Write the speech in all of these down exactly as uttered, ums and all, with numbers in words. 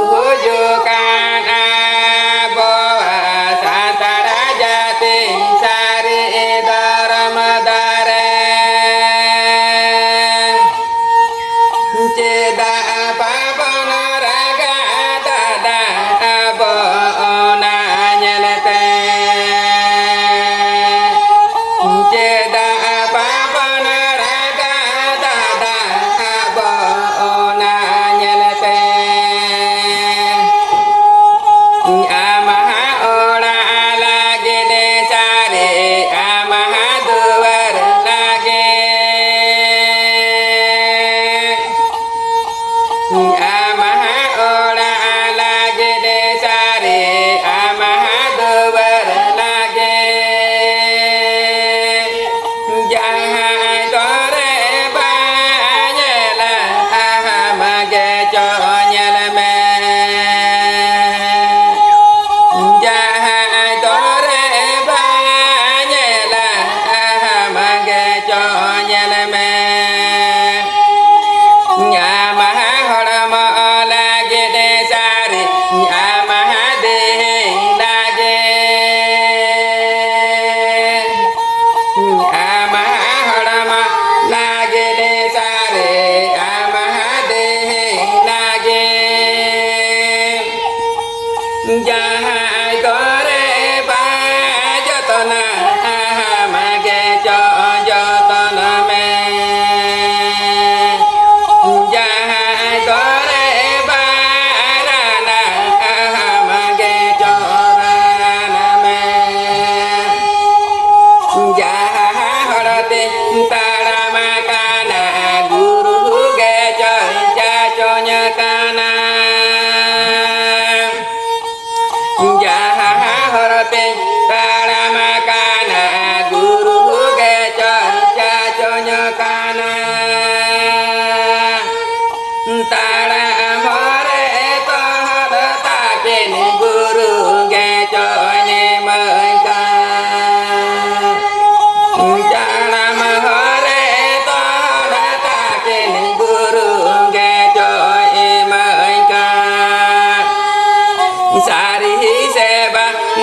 ᱦᱩᱡᱩᱜ ᱠᱟᱱ ᱟᱵᱚᱣᱟᱜ ᱥᱟᱱᱛᱟᱲ ᱡᱟᱹᱛᱤ ᱥᱟᱹᱨᱤ ᱫᱷᱚᱨᱚᱢ ᱫᱟᱨᱮ᱾ ᱪᱮᱫᱟᱜ ᱵᱟᱵᱚᱱ ᱨᱟᱜᱟ ᱫᱟᱫᱟ ᱟᱵᱚ ᱚᱱᱟ ᱧᱮᱞᱛᱮ? ᱪᱮᱫᱟᱜ ᱵᱟᱵᱚᱱ ᱨᱟᱜᱟ ᱫᱟᱫᱟ ᱟᱵᱚ ᱚᱱᱟ ᱧᱮᱞᱛᱮ? ᱟᱢᱟᱜ ᱚᱲᱟᱜ ᱞᱟᱹᱜᱤᱫ ᱥᱟᱹᱨᱤ, ᱟᱢᱟᱜ ᱫᱩᱣᱟᱹᱨ ᱞᱟᱹᱜᱤᱫ, ᱟᱢᱟᱜ ᱚᱲᱟᱜ ᱞᱟᱹᱜᱤᱫ ᱥᱟᱹᱨᱤ, ᱟᱢᱟᱜ ᱫᱩᱣᱟᱹᱨ ᱞᱟᱹᱜᱤᱫ᱾ ᱡᱟᱦᱟᱸᱭ ᱫᱚᱨᱮ ᱵᱟᱭ ᱧᱮᱞᱟ, ᱟᱢ ᱜᱮ ᱪᱚ ᱧᱮᱞ ᱢᱮ᱾ ᱡᱟᱦᱟᱸᱭ ᱫᱚᱨᱮ ᱵᱟᱭ ᱧᱮᱞᱟ, ᱟᱢ ᱜᱮ ᱪᱚ ᱧᱮᱞ ᱢᱮ᱾ ᱟᱢᱟᱜ ᱦᱚᱲᱢᱚ ᱞᱟᱹᱜᱤᱫ ᱥᱟᱹᱨᱤ, ᱟᱢᱟᱜ ᱫᱮᱦᱮᱧ ᱞᱟᱹᱜᱤᱫ, ᱟᱢᱟᱜ ᱦᱚᱲᱢᱚ ᱞᱟᱹᱜᱤᱫ ᱥᱟᱹᱨᱤ, ᱟᱢᱟᱜ ᱫᱮᱦᱮᱧ ᱞᱟᱹᱜᱤᱫ᱾ ᱡᱟᱦᱟᱸᱭ ᱫᱚᱨᱮ ᱵᱟᱭ ᱡᱚᱛᱚᱱᱟ, ᱟᱢ ᱜᱮ ᱪᱚ ᱡᱚᱛᱚᱱ ᱢᱮ᱾ ᱡᱟᱦᱟᱸᱭ ᱫᱚᱨᱮ ᱵᱟᱭ ᱨᱟᱱᱟ, ᱟᱢ ᱜᱮ ᱪᱚ ᱨᱟᱱ ᱢᱮ᱾ ᱡᱟᱦᱟᱸ ᱦᱚᱨ ᱛᱮᱧ ᱛᱟᱲᱟᱢ ᱠᱟᱱᱟ, ᱜᱩᱨᱩ ᱜᱮ ᱪᱚᱭ ᱪᱟᱪᱚᱧ ᱠᱟᱱᱟ᱾ ᱡᱟᱦᱟᱸ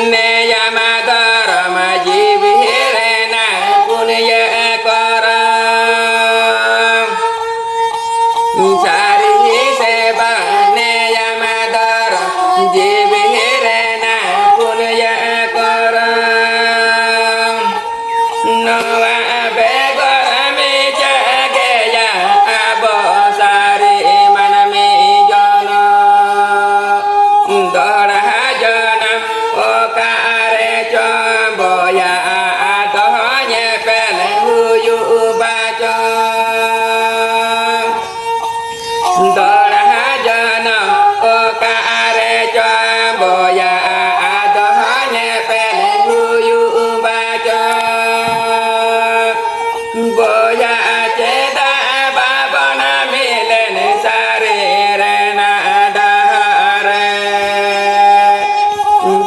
ᱱᱮᱭᱟᱢ ᱫᱷᱚᱨᱚᱢ ᱡᱤᱣᱤ ᱨᱮᱱᱟᱜ ᱯᱩᱱᱭᱟᱹ ᱠᱚᱨᱚᱢ᱾ ᱥᱟᱹᱨᱤ ᱥᱮᱵᱟ ᱱᱮᱭᱟᱢ ᱫᱷᱚᱨᱚᱢ ᱡᱤᱣᱤ ᱨᱮᱱᱟᱜ ᱯᱩᱱᱭᱟᱹ ᱠᱚᱨᱚᱢ᱾ ᱱᱚᱣᱟ ᱵᱮᱜᱚᱨ ᱢᱤᱪᱟᱹᱜᱮᱭᱟ ᱟᱵᱚ ᱥᱟᱹᱨᱤ ᱢᱟᱹᱱᱢᱤ ᱡᱚᱱᱚᱢ᱾ ᱫᱚᱲᱦᱟ ᱡᱚᱱᱚᱢ ᱚᱠᱟᱨᱮ ᱪᱚᱝ ᱵᱚᱭᱟ ᱟᱫᱚ ᱧᱮᱯᱮᱞ ᱦᱩᱭᱩᱜ ᱵᱟᱪᱚᱝ᱾ ᱫᱚᱲᱦᱟ ᱡᱚᱱᱚᱢ ᱚᱠᱟᱨᱮ ᱪᱚᱝ ᱵᱚᱭᱟ ᱟᱫᱚ ᱧᱮᱯᱮᱞ ᱦᱩᱭᱩᱜ ᱵᱟᱪᱚᱝ᱾ ᱵᱚᱭᱟ ᱪᱮᱫᱟᱜ ᱵᱟᱵᱚᱱ ᱢᱤᱞᱮᱱ ᱥᱟᱹᱨᱤ ᱨᱮᱱᱟᱜ ᱰᱟᱦᱟᱨ ᱨᱮ?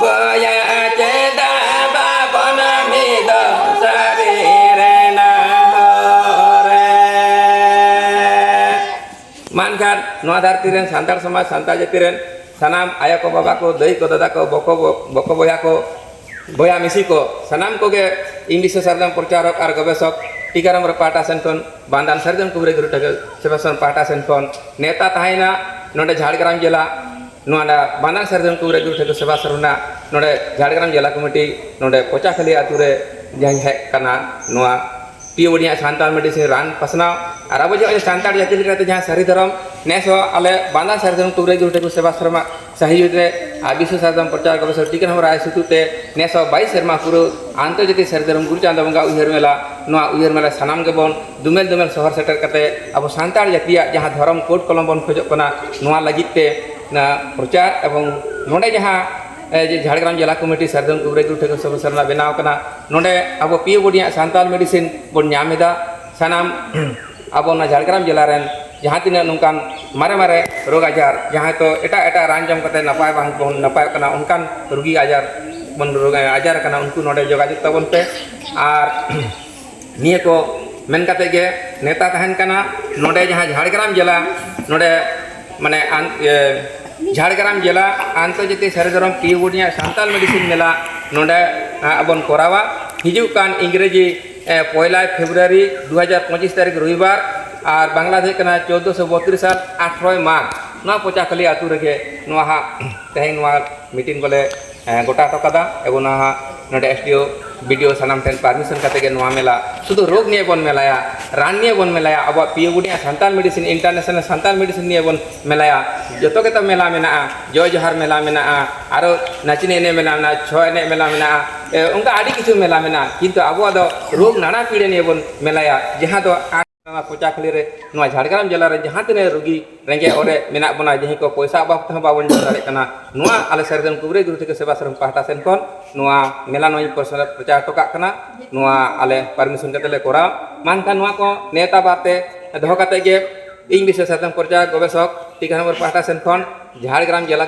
ᱵᱚᱭᱟ ᱪᱮᱫᱟᱜ ᱵᱟᱵᱚᱱ ᱢᱤᱫᱚᱜ ᱥᱟᱹᱨᱤ ᱨᱮᱱᱟᱜ ᱦᱚᱨ ᱨᱮ? ᱢᱟ ᱮᱱᱠᱷᱟᱱ ᱱᱚᱣᱟ ᱫᱷᱟᱹᱨᱛᱤ ᱨᱮᱱ ᱥᱟᱱᱛᱟᱲ ᱥᱚᱢᱟᱡᱽ, ᱥᱟᱱᱛᱟᱲ ᱡᱟᱹᱛᱤ ᱨᱮᱱ ᱥᱟᱱᱟᱢ ᱟᱭᱳ ᱠᱚ, ᱵᱟᱵᱟ ᱠᱚ, ᱫᱟᱹᱭ ᱠᱚ, ᱫᱟᱫᱟ ᱠᱚ, ᱵᱚᱠᱚ ᱵᱚ-, ᱵᱚᱠᱚ ᱵᱚᱭᱦᱟ ᱠᱚ, ᱵᱚᱭᱦᱟ ᱢᱤᱥᱤ ᱠᱚ, ᱥᱟᱱᱟᱢ ᱠᱚᱜᱮ ᱤᱧ ᱵᱤᱥᱥᱚ ᱥᱟᱨᱡᱚᱢ ᱯᱨᱚᱪᱟᱨᱚᱠ ᱟᱨ ᱜᱚᱵᱮᱥᱚᱠ ᱴᱤᱠᱟᱨᱟᱢ ᱨᱮ ᱯᱟᱦᱴᱟ ᱥᱮᱱ ᱠᱷᱚᱱ, ᱵᱟᱱᱫᱟᱱ ᱥᱟᱨᱡᱚᱢ ᱠᱩᱵᱨᱟᱹ ᱜᱩᱨᱩ ᱴᱷᱟᱹᱠᱩᱨ ᱥᱮᱵᱟ ᱥᱚᱨᱚᱱ ᱯᱟᱦᱴᱟ ᱥᱮᱱ ᱠᱷᱚᱱ ᱱᱮᱣᱛᱟ ᱛᱟᱦᱮᱸᱭᱮᱱᱟ᱾ ᱱᱚᱰᱮ ᱡᱷᱟᱲᱜᱨᱟᱢ ᱡᱮᱞᱟ, ᱱᱚᱣᱟ ᱵᱟᱱᱫᱟᱱ ᱥᱟᱨᱡᱚᱢ ᱠᱩᱵᱨᱟᱹ ᱜᱩᱨᱩ ᱴᱷᱟᱹᱠᱩᱨ ᱥᱮᱵᱟ ᱥᱚᱨᱚᱱᱟ ᱱᱚᱰᱮ ᱡᱷᱟᱲᱜᱨᱟᱢ ᱡᱮᱞᱟ ᱠᱚᱢᱤᱴᱤ ᱱᱚᱰᱮ ᱯᱚᱪᱟᱠᱷᱟᱹᱞᱤ ᱟᱹᱛᱩ ᱨᱮ ᱡᱟᱦᱟᱸᱧ ᱦᱮᱡ ᱟᱠᱟᱱᱟ, ᱱᱚᱣᱟ ᱯᱤ ᱳ ᱵᱳᱰᱤᱭᱟ ᱥᱟᱱᱛᱟᱲ ᱢᱮᱰᱤᱥᱤᱱ ᱨᱟᱱ ᱯᱟᱥᱱᱟᱣ᱾ ᱟᱨ ᱟᱵᱚ ᱡᱮ ᱱᱚᱜᱼᱚᱭ ᱥᱟᱱᱛᱟᱲ ᱡᱟᱹᱛᱤ ᱞᱮᱠᱟᱛᱮ ᱡᱟᱦᱟᱸ ᱥᱟᱹᱨᱤ ᱫᱷᱚᱨᱚᱢ, ᱱᱮᱥ ᱦᱚᱸ ᱟᱞᱮ ᱵᱟᱱᱫᱟᱱ ᱥᱟᱨᱡᱚᱢ ᱠᱩᱵᱨᱟᱹ ᱜᱩᱨᱩ ᱴᱷᱟᱹᱠᱩᱨ ᱥᱮᱵᱟ ᱥᱚᱨᱚᱱᱟ ᱥᱟᱹᱦᱤᱡᱩᱜ ᱨᱮ ᱟᱨ ᱵᱤᱥᱥᱚ ᱥᱟᱨᱡᱚᱢ ᱯᱨᱚᱪᱟᱨ ᱜᱚᱵᱮᱥᱚᱠ ᱴᱤᱠᱟᱹᱨᱟᱢ ᱨᱟᱭ ᱥᱩᱛᱩᱜ ᱛᱮ ᱱᱮᱥ ᱦᱚᱸ ᱵᱟᱭᱤᱥ ᱥᱮᱨᱢᱟ ᱯᱩᱨᱟᱹᱣ ᱟᱱᱛᱚᱨᱡᱟᱛᱤᱠ ᱥᱟᱹᱨᱤ ᱫᱷᱚᱨᱚᱢ ᱜᱩᱨᱩ ᱪᱟᱸᱫᱚ ᱵᱚᱸᱜᱟ ᱩᱭᱦᱟᱹᱨ ᱢᱮᱞᱟ, ᱱᱚᱣᱟ ᱩᱭᱦᱟᱹᱨ ᱢᱮᱞᱟ ᱥᱟᱱᱟᱢ ᱜᱮᱵᱚᱱ ᱫᱩᱢᱮᱞ ᱫᱩᱢᱮᱞ ᱥᱚᱦᱚᱨ ᱥᱮᱴᱮᱨ ᱠᱟᱛᱮ ᱟᱵᱚ ᱥᱟᱱᱛᱟᱲ ᱡᱟᱹᱛᱤᱭᱟᱜ ᱡᱟᱦᱟᱸ ᱫᱷᱚᱨᱚᱢ ᱠᱳᱰ ᱠᱚᱞᱚᱢ ᱵᱚᱱ ᱠᱷᱚᱡᱚᱜ ᱠᱟᱱᱟ, ᱱᱚᱣᱟ ᱞᱟᱹᱜᱤᱫ ᱛᱮ ᱱᱟ ᱯᱨᱚᱪᱟᱨ ᱮᱵᱚᱝ ᱱᱚᱰᱮ ᱡᱟᱦᱟᱸ, ᱮ, ᱡᱮ ᱡᱷᱟᱲᱜᱨᱟᱢ ᱡᱮᱞᱟ ᱠᱚᱢᱤᱴᱤ ᱥᱟᱨᱡᱚᱢ ᱠᱩᱵᱨᱟᱹ ᱜᱩᱨᱩ ᱴᱷᱟᱹᱠᱩᱨ ᱥᱮᱵᱟ ᱥᱚᱨᱚᱱᱟ ᱵᱮᱱᱟᱣ ᱠᱟᱱᱟ, ᱱᱚᱰᱮ ᱟᱵᱚ ᱯᱤ ᱳ ᱵᱳᱰᱤᱭᱟ ᱥᱟᱱᱛᱟᱲ ᱢᱮᱰᱤᱥᱤᱱ ᱵᱚᱱ ᱧᱟᱢ ᱮᱫᱟ᱾ ᱥᱟᱱᱟᱢ ᱟᱵᱚ ᱚᱱᱟ ᱡᱷᱟᱲᱜᱨᱟᱢ ᱡᱮᱞᱟ ᱨᱮᱱ ᱡᱟᱦᱟᱸ ᱛᱤᱱᱟᱹᱜ ᱱᱚᱝᱠᱟᱱ ᱢᱟᱨᱮ ᱢᱟᱨᱮ ᱨᱳᱜᱽ ᱟᱡᱟᱨ, ᱡᱟᱦᱟᱸᱭ ᱛᱚ ᱮᱴᱟᱜ ᱮᱴᱟᱜ ᱨᱟᱱ ᱡᱚᱢ ᱠᱟᱛᱮ ᱱᱟᱯᱟᱭ ᱵᱟᱝ ᱵᱚᱱ ᱱᱟᱯᱟᱭᱚᱜ ᱠᱟᱱᱟ, ᱚᱱᱠᱟᱱ ᱨᱩᱜᱤ ᱟᱡᱟᱨ ᱵᱚᱱ ᱨᱳᱜᱽ ᱟᱡᱟᱨ ᱠᱟᱱᱟ, ᱩᱱᱠᱩ ᱱᱚᱰᱮ ᱡᱳᱜᱟᱡᱳᱜᱽ ᱛᱟᱵᱚᱱ ᱯᱮ᱾ ᱟᱨ ᱱᱤᱭᱟᱹ ᱠᱚ ᱢᱮᱱ ᱠᱟᱛᱮ ᱜᱮ ᱱᱮᱣᱛᱟ ᱛᱟᱦᱮᱱ ᱠᱟᱱᱟ᱾ ᱱᱚᱰᱮ ᱡᱟᱦᱟᱸ ᱡᱷᱟᱲᱜᱨᱟᱢ ᱡᱮᱞᱟ, ᱱᱚᱰᱮ ᱢᱟᱱᱮ ᱟᱱ-, ᱤᱭᱟᱹ, ᱡᱷᱟᱲᱜᱨᱟᱢ ᱡᱮᱞᱟ ᱟᱱᱛᱚᱨᱡᱟᱛᱤᱭᱚ ᱥᱟᱹᱨᱤ ᱫᱷᱚᱨᱚᱢ ᱯᱤᱭᱩ ᱵᱳᱨᱰ ᱨᱮᱱᱟᱜ ᱥᱟᱱᱛᱟᱲ ᱢᱮᱰᱤᱥᱤᱱ ᱢᱮᱞᱟ ᱱᱚᱰᱮ ᱟᱵᱚᱱ ᱠᱚᱨᱟᱣᱟ᱾ ᱦᱤᱡᱩᱜ ᱠᱟᱱ ᱤᱝᱨᱮᱡᱤ ᱯᱚᱭᱞᱟ ᱯᱷᱮᱵᱽᱨᱩᱣᱟᱨᱤ ᱫᱩ ᱦᱟᱡᱟᱨ ᱯᱚᱸᱪᱤᱥ ᱛᱟᱹᱨᱤᱠᱷ ᱨᱚᱵᱤᱵᱟᱨ, ᱟᱨ ᱵᱟᱝᱞᱟ ᱫᱚ ᱦᱩᱭᱩᱜ ᱠᱟᱱᱟ ᱪᱳᱫᱽᱫᱳᱥᱚ ᱵᱚᱛᱨᱤᱥ ᱥᱟᱞ ᱟᱴᱷᱨᱚᱭ ᱢᱟᱜᱽ᱾ ᱱᱚᱣᱟ ᱯᱚᱪᱟᱠᱷᱟᱹᱞᱤ ᱟᱹᱛᱩ ᱨᱮᱜᱮ ᱱᱚᱣᱟ ᱦᱟᱸᱜ ᱛᱮᱦᱮᱧ ᱱᱚᱣᱟ ᱢᱤᱴᱤᱝ ᱠᱚᱞᱮ ᱜᱚᱴᱟ ᱦᱚᱴᱚ ᱠᱟᱫᱟ᱾ ᱮᱵᱚᱝ ᱱᱚᱣᱟ ᱦᱟᱸᱜ ᱱᱚᱰᱮ ᱮᱥ ᱰᱤ ᱳ, ᱵᱤ ᱰᱤ ᱳ ᱥᱟᱱᱟᱢ ᱴᱷᱮᱱ ᱯᱟᱨᱢᱤᱥᱚᱱ ᱠᱟᱛᱮ ᱜᱮ ᱱᱚᱣᱟ ᱢᱮᱞᱟ ᱥᱩᱫᱷᱩ ᱨᱳᱜᱽ ᱱᱤᱭᱮ ᱵᱚᱱ ᱢᱮᱞᱟᱭᱟ, ᱨᱟᱱ ᱱᱤᱭᱮ ᱵᱚᱱ ᱢᱮᱞᱟᱭᱟ, ᱟᱵᱚᱣᱟᱜ ᱯᱤᱭᱩ ᱵᱳᱨᱰ ᱨᱮᱱᱟᱜ Santal medicine, international Santal medicine ᱱᱤᱭᱮ ᱵᱚᱱ ᱢᱮᱞᱟᱭᱟ᱾ ᱡᱚᱛᱚ ᱜᱮᱛᱚ ᱢᱮᱞᱟ ᱢᱮᱱᱟᱜᱼᱟ, ᱡᱚᱭ ᱡᱚᱦᱟᱨ ᱢᱮᱞᱟ ᱢᱮᱱᱟᱜᱼᱟ, ᱟᱨᱚ ᱱᱟᱪᱱᱤ ᱮᱱᱮᱡ ᱢᱮᱞᱟ ᱢᱮᱱᱟᱜᱼᱟ, ᱪᱷᱚ ᱮᱱᱮᱡ ᱢᱮᱞᱟ ᱢᱮᱱᱟᱜᱼᱟ, ᱮ, ᱚᱱᱠᱟ ᱟᱹᱰᱤ ᱠᱤᱪᱷᱩ ᱢᱮᱞᱟ ᱢᱮᱱᱟᱜᱼᱟ᱾ ᱠᱤᱱᱛᱩ ᱟᱵᱚᱣᱟᱜ ᱫᱚ ᱨᱳᱜᱽ ᱱᱟᱱᱟ ᱯᱤᱲᱟᱹ ᱱᱤᱭᱮ ᱵᱚᱱ ᱢᱮᱞᱟᱭᱟ, ᱡᱟᱦᱟᱸ ᱫᱚ ᱱᱚᱣᱟ ᱯᱚᱪᱟᱠᱷᱟᱹᱞᱤ ᱨᱮ, ᱱᱚᱣᱟ ᱡᱷᱟᱲᱜᱨᱟᱢ ᱡᱮᱞᱟ ᱨᱮ ᱡᱟᱦᱟᱸ ᱛᱤᱱᱟᱹᱜ ᱨᱩᱜᱤ ᱨᱮᱸᱜᱮᱡ ᱚᱨᱮᱡ ᱢᱮᱱᱟᱜ ᱵᱚᱱᱟ, ᱡᱟᱦᱟᱸᱭ ᱠᱚ ᱯᱚᱭᱥᱟ ᱚᱵᱷᱟᱵ ᱛᱮᱦᱚᱸ ᱵᱟᱵᱚᱱ ᱡᱚᱢ ᱫᱟᱲᱮᱭᱟᱜ ᱠᱟᱱᱟ, ᱱᱚᱣᱟ ᱟᱞᱮ ᱥᱟᱹᱨᱤ ᱫᱷᱚᱨᱚᱢ ᱠᱩᱵᱨᱟᱹ ᱜᱩᱨᱩ ᱛᱷᱮᱠᱮ ᱥᱮᱵᱟ ᱥᱟᱨᱚᱢ ᱯᱟᱦᱴᱟ ᱥᱮᱱ ᱠᱷᱚᱱ ᱱᱚᱣᱟ ᱢᱮᱞᱟ ᱱᱚᱣᱟ ᱯᱨᱚᱪᱟᱨ ᱦᱚᱴᱚ ᱠᱟᱜ ᱠᱟᱱᱟ᱾ ᱱᱚᱣᱟ ᱟᱞᱮ ᱯᱟᱨᱢᱤᱥᱚᱱ ᱠᱟᱛᱮ ᱞᱮ ᱠᱚᱨᱟᱣ᱾ ᱢᱮᱱᱠᱷᱟᱱ ᱱᱚᱣᱟ ᱠᱚ ᱱᱮᱣᱛᱟ ᱵᱟᱨᱛᱮ ᱫᱚᱦᱚ ᱠᱟᱛᱮ ᱜᱮ ᱤᱧ ᱵᱤᱥᱮᱥ ᱥᱟᱛᱮᱢ ᱯᱨᱚᱪᱟᱨ ᱜᱚᱵᱮᱥᱚᱠ ᱴᱤᱠᱟᱱᱚᱜᱚᱨ ᱯᱟᱦᱴᱟ ᱥᱮᱱ ᱠᱷᱚᱱ, ᱡᱷᱟᱲᱜᱨᱟᱢ ᱡᱮᱞᱟ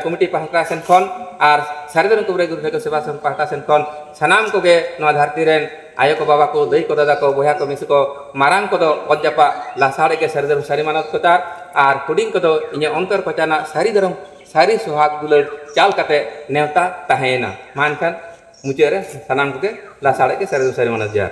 ᱠᱚᱢᱤᱴᱤ ᱯᱟᱦᱴᱟ ᱥᱮᱱ ᱠᱷᱚᱱ ᱟᱨ ᱥᱟᱹᱨᱤ ᱫᱷᱚᱨᱚᱢ ᱠᱩᱵᱨᱟᱹ ᱜᱩᱨᱩ ᱛᱷᱮᱠᱮ ᱥᱮᱵᱟ ᱥᱟᱨᱚᱢ ᱯᱟᱦᱴᱟ ᱥᱮᱱ ᱠᱷᱚᱱ ᱥᱟᱱᱟᱢ ᱠᱚᱜᱮ ᱱᱚᱣᱟ ᱫᱷᱟᱹᱨᱛᱤ ᱨᱮᱱ ᱟᱭᱳ ᱠᱚ, ᱵᱟᱵᱟ ᱠᱚ, ᱫᱟᱹᱭ ᱠᱚ, ᱫᱟᱫᱟ ᱠᱚ, ᱵᱚᱭᱦᱟ ᱠᱚ, ᱢᱤᱥᱤ ᱠᱚ, ᱢᱟᱨᱟᱝ ᱠᱚᱫᱚ ᱚᱛ ᱡᱟᱯᱟᱜ ᱞᱟᱥᱟᱲ ᱜᱮ ᱥᱟᱹᱨᱤ ᱫᱷᱚᱨᱚᱢ ᱥᱟᱹᱨᱤ ᱢᱟᱱᱚᱛ ᱯᱨᱚᱪᱟᱨ, ᱟᱨ ᱦᱩᱰᱤᱧ ᱠᱚᱫᱚ ᱤᱧᱟᱹᱜ ᱚᱱᱛᱚᱨ ᱠᱚᱪᱟ ᱨᱮᱱᱟᱜ ᱥᱟᱹᱨᱤ ᱫᱷᱚᱨᱚᱢ ᱥᱟᱹᱨᱤ ᱥᱚᱦᱟᱜᱽ ᱫᱩᱞᱟᱹᱲ ᱪᱟᱞ ᱠᱟᱛᱮ ᱱᱮᱣᱛᱟ ᱛᱟᱦᱮᱸᱭᱮᱱᱟ᱾ ᱢᱟ ᱮᱱᱠᱷᱟᱱ ᱢᱩᱪᱟᱹᱫ ᱨᱮ ᱥᱟᱱᱟᱢ ᱠᱚᱜᱮ ᱞᱟᱥᱟᱲ ᱜᱮ ᱥᱟᱹᱨᱤ ᱫᱷᱚᱨᱚᱢ ᱥᱟᱹᱨᱤ ᱢᱟᱱᱚᱛ ᱡᱚᱦᱟᱨ᱾